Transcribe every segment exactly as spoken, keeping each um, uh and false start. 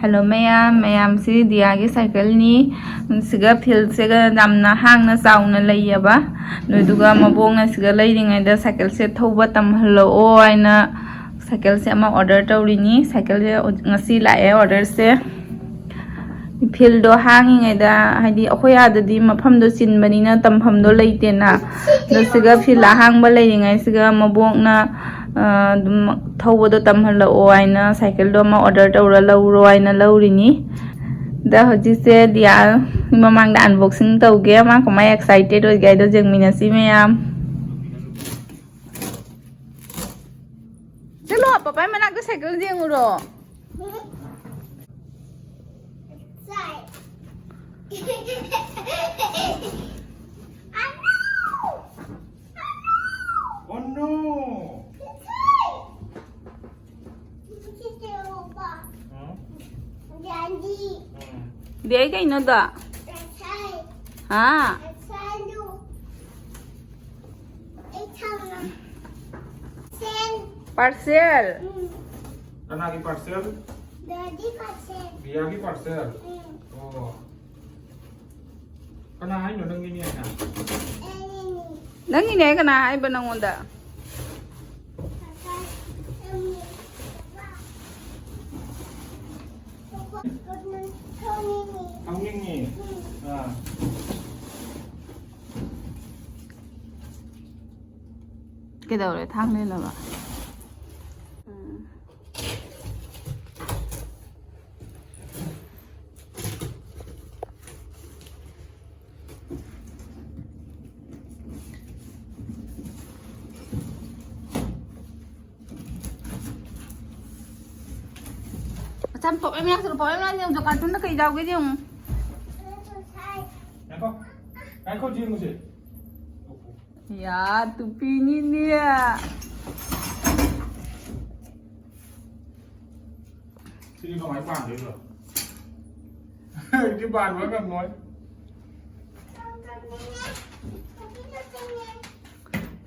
Hello ꯃꯌꯥꯝ, ꯃꯌꯥꯝꯁꯤ ꯗꯤꯌꯥꯒꯤ ꯁꯥꯏꯀꯜꯅꯤ꯫ ꯁꯤꯒ ꯐꯤꯜꯁꯤꯒ ꯌꯥꯝꯅ ꯍꯥꯡꯅ ꯆꯥꯎꯅ ꯂꯩꯌꯦꯕ꯫ ꯑꯗꯨꯗꯨꯒ ꯃꯕꯣꯛꯅ ꯁꯤꯒ ꯂꯩꯔꯤꯉꯩꯗ ꯁꯥꯏꯀꯜꯁꯦ ꯊꯧꯕ ꯇꯝꯍꯜꯂꯛꯑꯣ ꯍꯥꯏꯅ ꯁꯥꯏꯀꯜꯁꯦ ꯑꯃ ꯑꯣꯔꯗꯔ ꯇꯧꯔꯤꯅꯤ꯫ ꯁꯥꯏꯀꯜꯁꯦ ꯉꯁꯤ ꯂꯥꯛꯑꯦ ꯑꯣꯔꯗꯔꯁꯦ꯫ ꯐꯤꯜꯗꯣ ꯍꯥꯡꯉꯤꯉꯩꯗ, ꯍꯥꯏꯗꯤ ꯑꯩꯈꯣꯏ ꯑꯥꯗꯗꯤ ꯃꯐꯝꯗꯣ ꯆꯤꯟꯕꯅꯤꯅ ꯇꯝꯐꯝꯗꯣ ꯂꯩꯇꯦꯅ꯫ ꯑꯗꯣ ꯁꯤꯒ ꯐꯤꯜ ꯑꯍꯥꯡꯕ ꯂꯩꯔꯤꯉꯩꯁꯤꯒ ꯃꯕꯣꯛꯅ, ꯑ, ꯑꯗꯨꯝ ꯊꯧꯕꯗꯣ ꯇꯝꯍꯜꯂꯛꯑꯣ ꯍꯥꯏꯅ ꯁꯥꯏꯀꯜꯗꯣ ꯑꯃ ꯑꯣꯔꯗꯔ ꯇꯧꯔ ꯂꯧꯔꯣ ꯍꯥꯏꯅ ꯂꯧꯔꯤꯅꯤ꯫ ꯑꯗ ꯍꯧꯖꯤꯛꯁꯦ ꯗꯤꯌꯥ ꯃꯃꯥꯡꯗ ꯑꯟꯕꯣꯛꯁꯤꯡ ꯇꯧꯒꯦ, ꯃꯥ ꯀꯃꯥꯏꯅ ꯑꯦꯛꯁꯥꯏꯇꯦꯠ ꯑꯣꯏꯒꯦ ꯍꯥꯏꯗꯣ ꯌꯦꯡꯃꯤꯟꯅꯁꯤ ꯃꯌꯥꯝ꯫ ꯆꯠꯂꯣ, ꯄꯄꯥꯏ ꯃꯅꯥꯛꯇ ꯁꯥꯏꯀꯜ ꯌꯦꯡꯉꯨꯔꯣ꯫ Oh no! ꯎꯝ? ꯎꯝ꯫ ꯗꯦ, ꯑꯩ ꯀꯩꯅꯣꯗꯣ? ꯍꯥ? ꯄꯥꯔꯁꯦꯜ? ꯎꯝ꯫ ꯀꯅꯥꯒꯤ ꯄꯥꯔꯁꯦꯜ? Daddy parcel. ꯕꯤꯌꯥꯒꯤ ꯄꯥꯔꯁꯦꯜ? ꯎꯝ꯫ ꯑꯣ꯫ ꯀꯅꯥ ꯍꯥꯏꯅꯣ ꯅꯪꯒꯤꯅꯦ ꯍꯥꯏꯅ? ꯑꯩꯅꯦ꯫ ꯅꯪꯒꯤꯅꯦ ꯀꯅꯥ ꯍꯥꯏꯕ ꯅꯪꯉꯣꯟꯗ? ꯉꯁꯥꯏ, ꯎꯝ, ꯊꯧꯅꯤꯡꯉꯤ꯫ ꯊꯧꯅꯤꯡꯉꯤ? ꯎꯝ꯫ ꯑꯥ꯫ ꯀꯩꯗꯧꯔꯦ? ꯊꯥꯡ ꯂꯩꯅꯕ? ꯎꯝ꯫ ꯃꯆꯥ ꯄꯣꯛꯑꯦ ꯃꯌꯥꯝꯁꯤꯅ, ꯄꯣꯛꯑꯦ ꯃꯌꯥꯝꯁꯤꯅ, ꯀꯥꯔꯇꯨꯟꯗ ꯀꯩ ꯌꯥꯎꯒꯦ ꯌꯦꯡꯉꯨ꯫ ꯉꯥꯏꯈꯣ꯫ ꯉꯥꯏꯈꯣ, ꯌꯦꯡꯉꯨꯁꯦ꯫ ꯌꯥ, ꯇꯨꯄꯤꯅꯤꯅꯦ꯫ ꯁꯤꯗꯤ ꯀꯃꯥꯏ ꯄꯥꯟꯗꯣꯏꯅꯣ? ꯑꯩꯗꯤ ꯄꯥꯟꯕ ꯉꯝꯃꯣꯏ꯫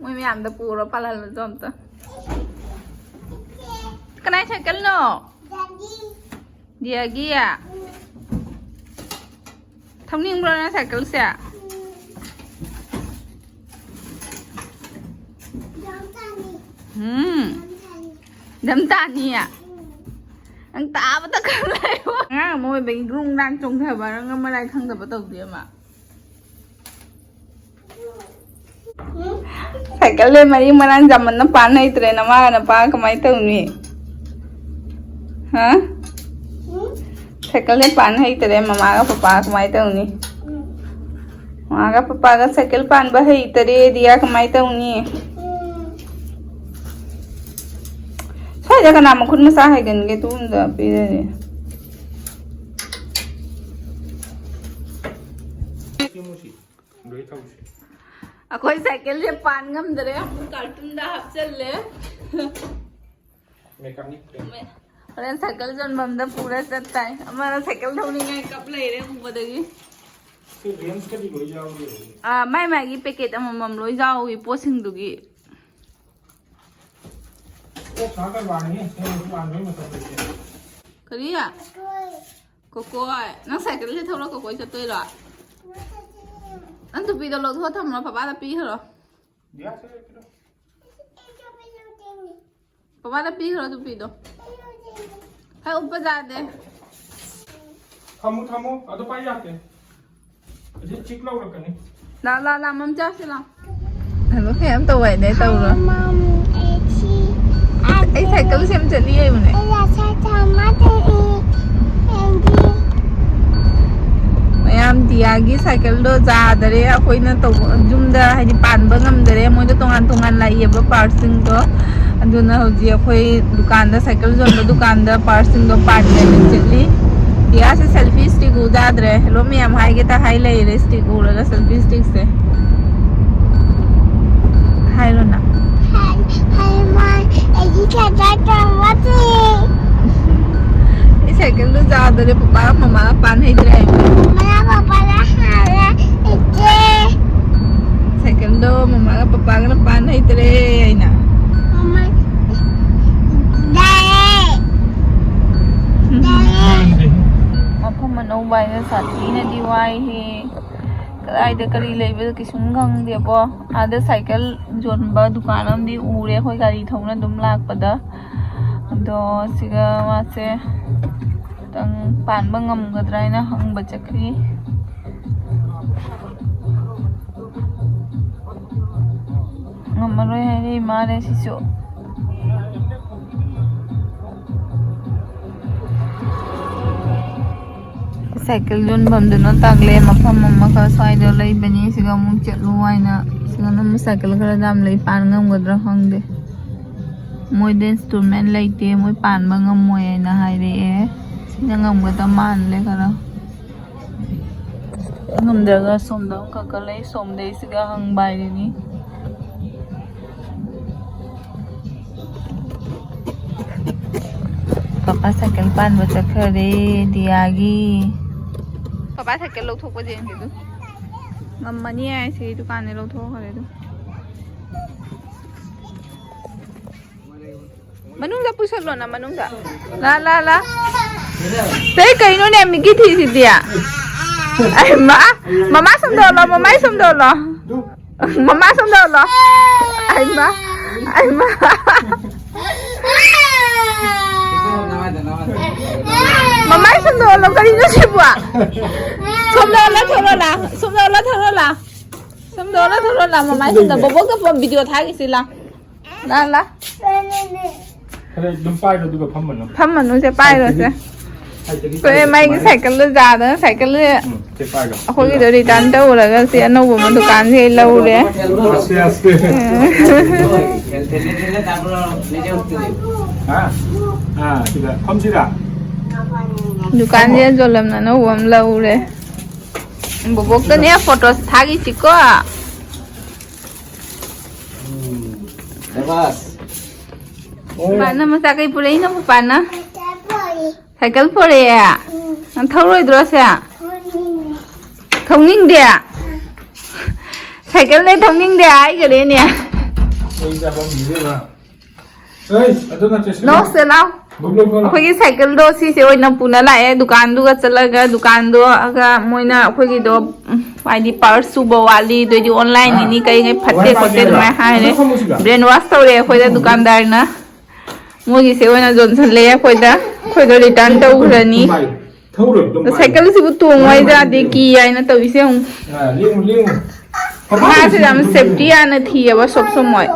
ꯃꯣꯏ ꯃꯌꯥꯝꯗ ꯄꯨꯔ ꯄꯥꯜꯍꯜꯂꯁꯨ ꯑꯝꯇ꯫ ꯀꯅꯥꯏ ꯁꯥꯏꯀꯜꯅꯣ? ꯗꯥꯗꯤ꯫ ꯗꯤꯌꯥꯒꯤ? ꯊꯧꯅꯤꯡꯕ꯭ꯔꯣ ꯅꯪ ꯁꯥꯏꯀꯜꯁꯦ? ꯎꯝ꯫ ꯌꯥꯝ ꯇꯥꯅꯤꯌꯦ? ꯅꯪ ꯇꯥꯕꯗ ꯈꯪ ꯂꯩꯌꯣ꯫ ꯑꯉꯥꯡ ꯑꯃ ꯑꯣꯏꯕꯒꯤ ꯒ꯭ꯔꯨꯡ ꯒ꯭ꯔꯥꯡ ꯆꯣꯡꯊꯕ, ꯅꯪ ꯑꯃ ꯂꯥꯏ ꯈꯪꯗꯕ ꯇꯧꯗꯦ ꯑꯃ꯫ ꯁꯥꯏꯀꯜꯗ ꯃꯔꯤ ꯃꯔꯥꯡ ꯌꯥꯝꯃꯟꯅ ꯄꯥꯟ ꯍꯩꯇ꯭ꯔꯦ, ꯅꯃꯥꯒ ꯅꯄꯥꯒ ꯀꯃꯥꯏꯅ ꯇꯧꯅꯤ? ꯍꯥ? ꯁꯥꯏꯀꯜꯗ ꯄꯥꯟ ꯍꯩꯇ꯭ꯔꯦ, ꯃꯃꯥꯒ ꯄꯄꯥꯒ ꯀꯃꯥꯏꯅ ꯇꯧꯅꯤ? ꯃꯃꯥꯒ ꯄꯄꯥꯒ ꯁꯥꯏꯀꯜ ꯄꯥꯟꯕ ꯍꯩꯇꯔꯦ, ꯗꯤꯌꯥ ꯀꯃꯥꯏꯅ ꯇꯧꯅꯤ? ꯁ꯭ꯋꯥꯏꯗ ꯀꯅꯥ ꯃꯈꯨꯠ ꯃꯆꯥ ꯍꯩꯒꯟꯒꯦ? ꯇꯨꯝꯗ ꯄꯤꯔꯗꯤ꯫ ꯑꯩꯈꯣꯏ ꯁꯥꯏꯀꯜꯁꯦ ꯄꯥꯟ ꯉꯝꯗꯔꯦ, ꯑꯃꯨꯛ ꯀꯥꯔꯇꯨꯟꯗ ꯍꯥꯞꯆꯜꯂꯦ꯫ ꯃꯦꯀꯥꯅꯤꯛ ꯇ꯫ ꯍꯣꯔꯦꯟ ꯁꯥꯏꯀꯜ ꯌꯣꯟꯐꯝꯗ ꯄꯨꯔ ꯆꯠꯇꯥꯏ꯫ ꯑꯃꯅ ꯁꯥꯏꯀꯜ ꯊꯧꯅꯤꯡꯉꯥꯏ ꯀꯞ ꯂꯩꯔꯦ ꯎꯕꯗꯒꯤ꯫ ꯁꯤ ꯔꯦꯟꯁꯀꯗꯤ ꯂꯣꯏ ꯌꯥꯎꯔꯤ꯫ ꯑꯥ, ꯃꯥꯏ ꯃꯥꯒꯤ ꯄꯦꯀꯦꯠ ꯑꯃꯃꯝ ꯂꯣꯏ ꯌꯥꯎꯏ ꯄꯣꯠꯁꯤꯡꯗꯨꯒꯤ꯫ ꯑꯣ, ꯁꯥ ꯀꯔꯕꯥꯔꯅꯤ, ꯁꯦꯝꯕꯁꯨ ꯄꯥꯟꯕꯒꯤ ꯃꯇꯝ ꯂꯩꯇꯦ꯫ ꯀꯔꯤ? ꯀꯣꯀꯣꯏ, ꯅꯪ ꯁꯥꯏꯀꯜꯁꯦ ꯊꯧꯔ ꯀꯣꯀꯣꯏ ꯆꯠꯇꯣꯏꯔꯣ? ꯅꯪ ꯇꯨꯄꯤꯗꯣ ꯂꯧꯊꯣꯛꯑ ꯊꯝꯃꯣ, ꯄꯄꯥꯗ ꯄꯤꯈ꯭ꯔꯣ꯫ ꯄꯄꯥꯗ ꯄꯤꯈ꯭ꯔꯣ ꯇꯨꯄꯤꯗꯣ꯫ ꯍꯥꯏ, ꯎꯞꯄ ꯌꯥꯗꯦ꯫ ꯊꯝꯃꯨ, ꯊꯝꯃꯨ, ꯑꯗꯨ ꯄꯥꯏ ꯌꯥꯗꯦ꯫ ꯑꯁꯤ ꯆꯤꯛ ꯂꯥꯎꯔꯛꯀꯅꯤ꯫ ꯂꯥ, ꯂꯥ, ꯂꯥ, ꯃꯝ ꯆꯥꯁꯤ ꯂꯥ꯫ ꯍꯜꯂꯣ, ꯀꯌꯥꯝ ꯇꯧ ꯍꯥꯏꯅꯦ ꯇꯧꯔꯣ꯫ ꯃꯝ, ꯑꯦ, ꯁꯤ, ꯑꯩ ꯁꯥꯏꯀꯜ ꯁꯦꯝ ꯆꯠꯂꯤ ꯍꯥꯏꯕꯅꯦ꯫ ꯑꯩ ꯑꯁꯥ ꯊꯝꯃ ꯇꯧꯏ꯫ ꯃꯌꯥꯝ ꯗꯤꯌꯥꯒꯤ ꯁꯥꯏꯀꯜꯗꯣ ꯌꯥꯗꯔꯦ, ꯑꯩꯈꯣꯏꯅ ꯇꯧꯕ, ꯌꯨꯝꯗ ꯍꯥꯏꯗꯤ ꯄꯥꯟꯕ ꯉꯝꯗꯔꯦ, ꯃꯣꯏꯗꯣ ꯇꯣꯉꯥꯟ ꯇꯣꯉꯥꯟ ꯂꯥꯛꯏꯑꯕ ꯄꯥꯔꯠꯁꯤꯡꯗꯣ꯫ ꯑꯗꯨꯅ ꯍꯧꯖꯤꯛ ꯑꯩꯈꯣꯏ ꯗꯨꯀꯥꯟꯗ, ꯁꯥꯏꯀꯜ ꯌꯣꯟꯕ ꯗꯨꯀꯥꯟꯗ ꯄꯥꯔꯠꯁꯤꯡꯗꯣ ꯄꯥꯟꯒꯅꯤ ꯆꯠꯂꯤ꯫ ꯗꯤꯌꯥꯁꯦ ꯁꯦꯜꯐꯤ ꯁ꯭ꯇꯤꯛ ꯎ ꯌꯥꯗ꯭ꯔꯦ꯫ ꯍꯦꯜꯂꯣ ꯃꯌꯥꯝ ꯍꯥꯏꯒꯦ ꯇ ꯍꯥꯏ ꯂꯩꯔꯦ ꯁ꯭ꯇꯤꯛ ꯎꯔꯒ, ꯁꯦꯜꯐꯤ ꯁ꯭ꯇꯤꯛꯁꯦ꯫ ꯍꯥꯏꯔꯣꯅ꯫ ꯍꯥꯏ, ꯍꯥꯏ, ꯃꯥ, ꯑꯩꯒꯤ ꯁꯥꯏꯀꯜ ꯇꯣꯡꯕꯁꯦ꯫ ꯑꯩ ꯁꯥꯏꯀꯜꯗꯣ ꯌꯥꯗꯔꯦ, ꯄꯄꯥꯒ ꯃꯃꯥꯒ ꯄꯥꯟ ꯍꯩꯇ꯭ꯔꯦ ꯍꯥꯏꯕ꯫ ꯃꯃꯥ ꯄꯄꯥꯒ ꯍꯥꯏꯔꯦ, ꯏꯆꯦ꯫ ꯁꯥꯏꯀꯜꯗꯣ ꯃꯃꯥꯒ ꯄꯄꯥꯒꯅ ꯄꯥꯟ ꯍꯩꯇ꯭ꯔꯦ ꯍꯥꯏꯅ꯫ ꯃꯃꯥ, ꯌꯥꯔꯦ꯫ ꯌꯥꯔꯦ꯫ ꯃꯅꯧ ꯚꯥꯏꯅ ꯁꯥꯊꯤꯅꯗꯤ ꯋꯥꯏꯍꯦ꯫ ꯀꯗꯥꯏꯗ ꯀꯔꯤ ꯂꯩꯕꯗꯣ ꯀꯩꯁꯨꯝ ꯈꯪꯗꯦꯕꯣ꯫ ꯑꯥꯗ ꯁꯥꯏꯀꯜ ꯌꯣꯟꯕ ꯗꯨꯀꯥꯟ ꯑꯃꯗꯤ ꯎꯔꯦ ꯑꯩꯈꯣꯏ ꯒꯥꯔꯤ ꯊꯧꯅ ꯑꯗꯨꯝ ꯂꯥꯛꯄꯗ꯫ ꯑꯗꯣ ꯁꯤꯒ ꯃꯥꯁꯦ ꯈꯤꯇꯪ ꯄꯥꯟꯕ ꯉꯝꯒꯗ꯭ꯔꯥ ꯍꯥꯏꯅ ꯍꯪꯕ ꯆꯠꯈ꯭ꯔꯤ꯫ ꯉꯝꯃꯔꯣꯏ ꯍꯥꯏꯔꯛꯏ ꯃꯥꯜꯂꯦ ꯁꯤꯁꯨ꯫ ꯁꯥꯏꯀꯜ ꯌꯣꯟꯐꯝꯗꯨꯅ ꯇꯥꯛꯂꯦ ꯃꯐꯝ ꯑꯃꯈꯛ ꯁ꯭ꯋꯥꯏꯗ ꯂꯩꯕꯅꯤ, ꯁꯤꯒ ꯑꯃꯨꯛ ꯆꯠꯂꯨ ꯍꯥꯏꯅ꯫ ꯁꯤꯒ ꯑꯗꯨꯝ ꯁꯥꯏꯀꯜ ꯈꯔ ꯌꯥꯝ ꯂꯩ, ꯄꯥꯟ ꯉꯝꯒꯗ꯭ꯔꯥ ꯈꯪꯗꯦ꯫ ꯃꯣꯏꯗ ꯏꯟꯁꯇ꯭ꯔꯨꯃꯦꯟ ꯂꯩꯇꯦ, ꯃꯣꯏ ꯄꯥꯟꯕ ꯉꯝꯃꯣꯏ ꯍꯥꯏꯅ ꯍꯥꯏꯔꯛꯑꯦ꯫ ꯁꯤꯅ ꯉꯝꯒꯗꯕ ꯃꯥꯜꯂꯦ ꯈꯔ꯫ ꯉꯝꯗ꯭ꯔꯒ ꯁꯣꯝꯗ ꯑꯃꯈꯛꯀ ꯂꯩ, ꯁꯣꯝꯗꯩꯁꯤꯒ ꯍꯪꯕ ꯍꯥꯏꯗꯨꯅꯤ꯫ ꯄꯄꯥ ꯁꯥꯏꯀꯜ ꯄꯥꯟꯕ ꯆꯠꯈ꯭ꯔꯦ ꯗꯤꯌꯥꯒꯤ꯫ ꯄꯄꯥ ꯁꯥꯏꯀꯜ ꯂꯧꯊꯣꯛꯄ ꯆꯦꯟꯁꯦ ꯑꯗꯨ꯫ ꯉꯝꯃꯅꯤ ꯍꯥꯏ ꯁꯤ ꯗꯨꯀꯥꯟꯗꯩ ꯂꯧꯊꯣꯛꯈ꯭ꯔꯦ ꯑꯗꯨ꯫ ꯃꯅꯨꯡꯗ ꯄꯨꯁꯜꯂꯣꯅ ꯃꯅꯨꯡꯗ꯫ ꯂꯥ ꯂꯥ ꯂꯥ꯫ ꯁꯦ ꯀꯩꯅꯣꯅꯦ ꯃꯤꯒꯤ ꯊꯤꯁꯤꯗꯤ꯫ ꯑꯩ ꯃꯥ ꯃꯃꯥ ꯁꯣꯝꯗ ꯑꯣꯜꯂꯣ, ꯃꯃꯥꯏ ꯁꯣꯝꯗ ꯑꯣꯜꯂꯣ꯫ ꯃꯃꯥ ꯁꯣꯝꯗ ꯑꯣꯜꯂꯣ꯫ ꯑꯩ ꯃꯥ ꯑꯩ ꯃꯥ꯫ ꯃꯃꯥꯏ ꯁꯣꯝꯗ ꯑꯣꯜꯂꯣ ꯀꯔꯤꯅꯣ ꯁꯤꯕꯨ? ꯁꯣꯝꯗ ꯑꯣꯜꯂꯣ ꯊꯣꯛꯂꯣ ꯂꯥ꯫ ꯁꯣꯝꯗ ꯑꯣꯜꯂꯣ ꯊꯣꯛꯂꯣ ꯂꯥ꯫ ꯁꯣꯝꯗ ꯑꯣꯜꯂꯣ ꯊꯣꯛꯂꯣ ꯂꯥ ꯃꯃꯥꯏ ꯁꯣꯝꯗ ꯕꯣꯕꯣꯛꯇ ꯐꯣꯟ ꯚꯤꯗꯤꯑꯣ ꯊꯥꯒꯤꯁꯤ ꯂꯥ꯫ ꯂꯥ ꯂꯥ꯫ ꯑꯗꯩ ꯑꯗꯨꯝ ꯄꯥꯏꯔꯣ ꯑꯗꯨꯒ ꯐꯝꯃꯅꯨ꯫ ꯐꯝꯃꯅꯨꯁꯦ ꯄꯥꯏꯔꯣꯁꯦ꯫ ꯁꯥꯏꯠꯇꯒꯤ ꯁꯣꯏꯔꯦ ꯃꯥꯏꯒꯤ ꯁꯨꯃꯥꯏꯅ꯫ ꯁꯥꯏꯀꯜꯗꯣ ꯌꯥꯗꯅ ꯁꯥꯏꯀꯜꯁꯦ ꯎꯝ, ꯁꯤ ꯄꯥꯏꯔꯣ꯫ ꯑꯩꯈꯣꯏꯒꯤꯗꯣ ꯔꯤꯇꯔꯟ ꯇꯧꯔꯒ ꯁꯤ ꯑꯅꯧꯕ ꯑꯃ ꯗꯨꯀꯥꯟꯁꯦ ꯂꯧꯔꯦ꯫ ꯑꯁꯇꯦ, ꯑꯁꯇꯦ꯫ ꯎꯝ꯫ ꯍꯥ? ꯑꯥ, ꯁꯤꯗ ꯐꯝꯁꯤꯔꯥ? ꯗꯨꯀꯥꯟꯁꯦ ꯖꯣꯂꯝꯅ ꯑꯅꯧꯕ ꯑꯃ ꯂꯧꯔꯦ꯫ ꯕꯣꯕꯣꯛꯇꯅꯦ ꯐꯣꯇꯣ ꯊꯥꯈꯤꯁꯤꯀꯣ꯫ ꯎꯝ꯫ ꯁꯕꯥꯁ꯫ ꯄꯥꯅ ꯃꯆꯥ ꯀꯩ ꯄꯨꯔꯛꯏꯅꯣ ꯄꯥꯅ? ꯁꯥꯏꯀꯜ ꯄꯨꯔꯛꯑꯦ? ꯅꯪ ꯊꯧꯔꯣꯏꯗ꯭ꯔꯣ ꯁꯦ? ꯊꯧꯅꯤꯡꯗꯦ? ꯁꯥꯏꯀꯜꯗꯤ ꯊꯧꯅꯤꯡꯗꯦ ꯍꯥꯏꯈꯔꯦꯅꯦ꯫ ꯑꯩ ꯆꯥꯐꯝ ꯄꯤꯖꯕ꯫ ꯑꯩ, ꯑꯗꯨ ꯅꯠꯇꯦ, ꯁꯤꯗ꯫ ꯅꯣꯛꯁꯦ ꯂꯥꯎ꯫ ꯑꯩꯈꯣꯏꯒꯤ ꯁꯥꯏꯀꯜꯗꯣ ꯁꯤꯁꯦ ꯑꯣꯏꯅ ꯄꯨꯅ ꯂꯥꯛꯑꯦ ꯗꯨꯀꯥꯟꯗꯨꯒ ꯆꯠꯂꯒ, ꯗꯨꯀꯥꯟꯗꯣ ꯑꯒ ꯃꯣꯏꯅ ꯑꯩꯈꯣꯏꯒꯤꯗꯣ, ꯎꯝ, ꯍꯥꯏꯗꯤ ꯄꯥꯔꯁ ꯁꯨꯕ ꯋꯥꯠꯂꯤ, ꯑꯗꯨꯏꯗꯤ ꯑꯣꯟꯂꯥꯏꯟꯅꯤꯅꯤ ꯀꯩꯉꯩ ꯐꯠꯇꯦ ꯈꯣꯠꯇꯦ ꯑꯗꯨꯃꯥꯏꯅ ꯍꯥꯏꯔꯦ꯫ ꯕ꯭ꯔꯦꯟ ꯋꯥꯁ ꯇꯧꯔꯦ ꯑꯩꯈꯣꯏꯗ ꯗꯨꯀꯥꯟꯗꯥꯔꯅ꯫ ꯃꯣꯏꯒꯤꯁꯦ ꯑꯣꯏꯅ ꯌꯣꯟꯁꯤꯜꯂꯦ ꯑꯩꯈꯣꯏꯗ, ꯑꯩꯈꯣꯏꯗ ꯔꯤꯇꯔꯟ ꯇꯧꯈ꯭ꯔꯅꯤ꯫ ꯁꯥꯏꯀꯜꯁꯤꯕꯨ ꯇꯣꯡꯉꯨ ꯍꯥꯏꯗ ꯌꯥꯗꯦ, ꯀꯤ ꯍꯥꯏꯅ ꯇꯧꯔꯤꯁꯦ ꯌꯦꯡꯉꯨ꯫ ꯃꯥꯁꯦ ꯌꯥꯝ ꯁꯦꯐꯇꯤ ꯍꯥꯟꯅ ꯊꯤꯌꯦꯕ ꯁꯣꯞ ꯁꯣꯃꯣꯏ꯫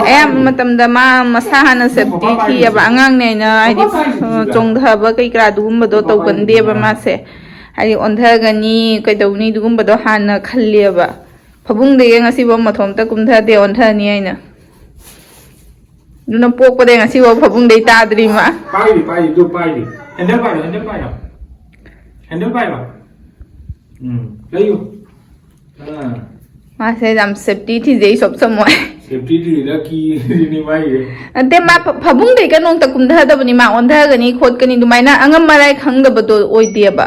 ꯑꯌꯥꯝꯕ ꯃꯇꯝꯗ ꯃꯥ ꯃꯁꯥ ꯍꯥꯟꯅ ꯁꯦꯐꯇꯤ ꯊꯤꯌꯦꯕ꯫ ꯑꯉꯥꯡꯅꯦ ꯍꯥꯏꯅ ꯍꯥꯏꯗꯤ, ꯑ, ꯆꯣꯡꯊꯕ ꯀꯩ ꯀꯔꯥ ꯑꯗꯨꯒꯨꯝꯕꯗꯣ ꯇꯧꯒꯟꯗꯦꯕ ꯃꯥꯁꯦ꯫ ꯍꯥꯏꯗꯤ ꯑꯣꯟꯊꯒꯅꯤ, ꯀꯩꯗꯧꯅꯤ ꯑꯗꯨꯒꯨꯝꯕꯗꯣ ꯍꯥꯟꯅ ꯈꯜꯂꯦꯕ꯫ ꯐꯃꯨꯡꯗꯒꯤ ꯉꯁꯤꯐꯥꯎ ꯃꯊꯣꯝꯇ ꯀꯨꯝꯊꯗꯦ ꯑꯣꯟꯊꯅꯤ ꯍꯥꯏꯅ꯫ ꯑꯗꯨꯅ ꯄꯣꯛꯄꯗꯒꯤ ꯉꯁꯤꯐꯥꯎ ꯐꯃꯨꯡꯗꯩ ꯇꯥꯗ꯭ꯔꯤ ꯃꯥ꯫ ꯄꯥꯏꯔꯤ, ꯄꯥꯏꯔꯤ, ꯑꯗꯨ ꯄꯥꯏꯔꯤ꯫ ꯍꯦꯟꯗꯜ ꯄꯥꯏꯔꯣ, ꯍꯦꯟꯗꯜ ꯄꯥꯏꯔꯣ꯫ ꯍꯦꯟꯗꯜ ꯄꯥꯏꯔꯣ꯫ ꯎꯝ, ꯂꯩꯌꯨ꯫ ꯑꯥ꯫ ꯃꯥꯁꯦ ꯌꯥꯝ ꯁꯦꯐꯇꯤ ꯊꯤꯖꯩ ꯁꯣꯞ ꯁꯣꯃꯣꯏ꯫ ꯁꯦꯐꯇꯤ ꯊꯤꯖꯩ, ꯀꯤꯔꯤꯅꯤ ꯃꯥꯒꯤ꯫ ꯅꯠꯇꯦ, ꯃꯥ ꯐ-, ꯐꯃꯨꯡꯗꯩꯒ ꯅꯣꯡꯇ ꯀꯨꯝꯊꯗꯕꯅꯤ, ꯃꯥ ꯑꯣꯟꯊꯒꯅꯤ ꯈꯣꯠꯀꯅꯤ ꯑꯗꯨꯃꯥꯏꯅ ꯑꯉꯝ ꯑꯔꯥꯏ ꯈꯪꯗꯕꯗꯣ ꯑꯣꯏꯗꯦꯕ꯫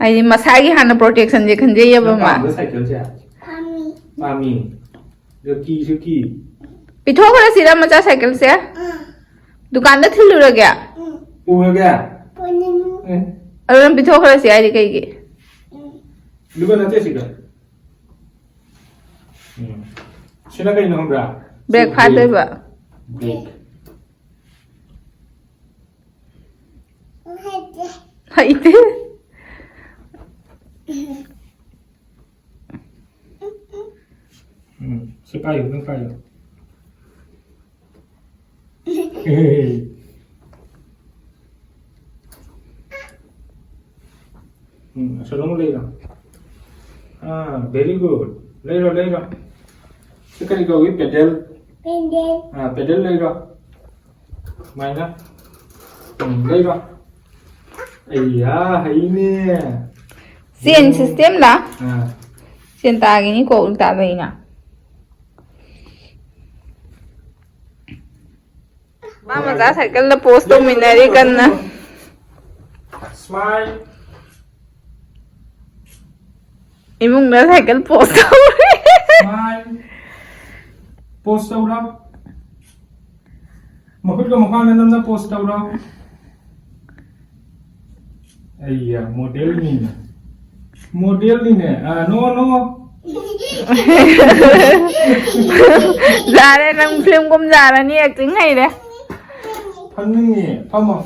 ꯍꯥꯏꯗꯤ ꯃꯁꯥꯒꯤ ꯍꯥꯟꯅ ꯄ꯭ꯔꯣꯇꯦꯛꯁꯟꯁꯦ ꯈꯟꯖꯩꯌꯦꯕ ꯅꯪ ꯃꯥ꯫ ꯄꯥꯝꯕ ꯁꯥꯏꯀꯜꯁꯦ? ꯄꯥꯝꯃꯤ꯫ ꯄꯥꯝꯃꯤ꯫ ꯑꯗꯣ ꯀꯤꯁꯨ ꯀꯤ꯫ ꯄꯤꯊꯣꯛꯈ꯭ꯔꯁꯤꯔ ꯃꯆꯥ ꯁꯥꯏꯀꯜꯁꯦ? ꯎꯝ꯫ ꯗꯨꯀꯥꯟꯗ ꯊꯤꯜꯂꯨꯔꯒꯦ? ꯎꯝ꯫ ꯄꯨꯔꯒꯦ? ꯄꯨꯅꯤꯡꯉꯤ꯫ ꯑꯦ꯫ ꯑꯗꯨ ꯅꯪ ꯄꯤꯊꯣꯛꯈ꯭ꯔꯁꯤ ꯍꯥꯏꯗꯤ ꯀꯩꯒꯤ? ꯎꯝ꯫ ꯑꯗꯨꯒ ꯅꯠꯇꯦ ꯁꯤꯒ꯫ ꯎꯝ꯫ ꯁꯤꯅ ꯀꯩꯅꯣ ꯈꯪꯕ꯭ꯔꯥ? ꯕ꯭ꯔꯦꯛ ꯁꯤ ꯐꯥꯗꯣꯏꯕ꯫ ꯕ꯭ꯔꯦꯛ꯫ ꯍꯩꯇꯦ꯫ ꯍꯩꯇꯦ꯫ ꯎꯝ, ꯁꯤ ꯄꯥꯏꯌꯨ, ꯅꯪ ꯄꯥꯏꯌꯨ꯫ ꯎꯝ, ꯑꯁꯣꯝ ꯑꯃꯨꯛ ꯂꯩꯔꯣ꯫ ꯑꯥ, very good. ꯂꯩꯔꯣ, ꯂꯩꯔꯣ꯫ ꯁꯤ ꯀꯔꯤ ꯀꯧꯏ? ꯄꯦꯗꯜ꯫ ꯄꯦꯗꯜ꯫ ꯑꯥ, ꯄꯦꯗꯜ ꯂꯩꯔꯣ꯫ ꯁꯨꯃꯥꯏꯅ꯫ ꯎꯝ, ꯂꯩꯔꯣ꯫ ꯑꯩꯌꯥ, ꯍꯩꯅꯦ꯫ ꯆꯦꯟ ꯎꯝ꯫ ꯁꯤꯁꯇꯦꯝꯂ? ꯑꯥ꯫ ꯆꯦꯟ ꯇꯥꯒꯤꯅꯤꯀꯣ, ꯎꯜꯇꯥꯗ ꯑꯩꯅ꯫ ꯃꯥ ꯃꯆꯥ ꯁꯥꯏꯀꯜꯗ ꯄꯣꯁ ꯇꯧꯃꯤꯟꯅꯔꯤ ꯀꯟꯅ꯫ ꯁ꯭ꯃꯥꯏꯜ꯫ ꯏꯃꯨꯡꯗ ꯁꯥꯏꯀꯜ ꯄꯣꯁ ꯇꯧꯔꯤ꯫ ꯁ꯭ꯃꯥꯏꯜ꯫ ꯄꯣꯁ ꯇꯧꯔꯣ꯫ ꯃꯈꯨꯠꯀ ꯃꯈꯥꯅ ꯅꯝꯅ ꯄꯣꯁ ꯇꯧꯔꯣ꯫ ꯑꯩꯌꯥ, ꯃꯣꯗꯦꯜꯅꯤꯅꯦ꯫ ꯃꯣꯗꯦꯜꯅꯤꯅꯦ꯫ ꯑ, ꯅꯣ, ꯅꯣ꯫ ꯌꯥꯔꯦ, ꯅꯪ ꯐꯤꯂꯝ ꯀꯨꯝ ꯌꯥꯔꯅꯤ, ꯑꯦꯛꯇꯤꯡ ꯍꯩꯔꯦ꯫ ꯐꯝꯅꯤꯡꯉꯤ, ꯐꯝꯃꯣ꯫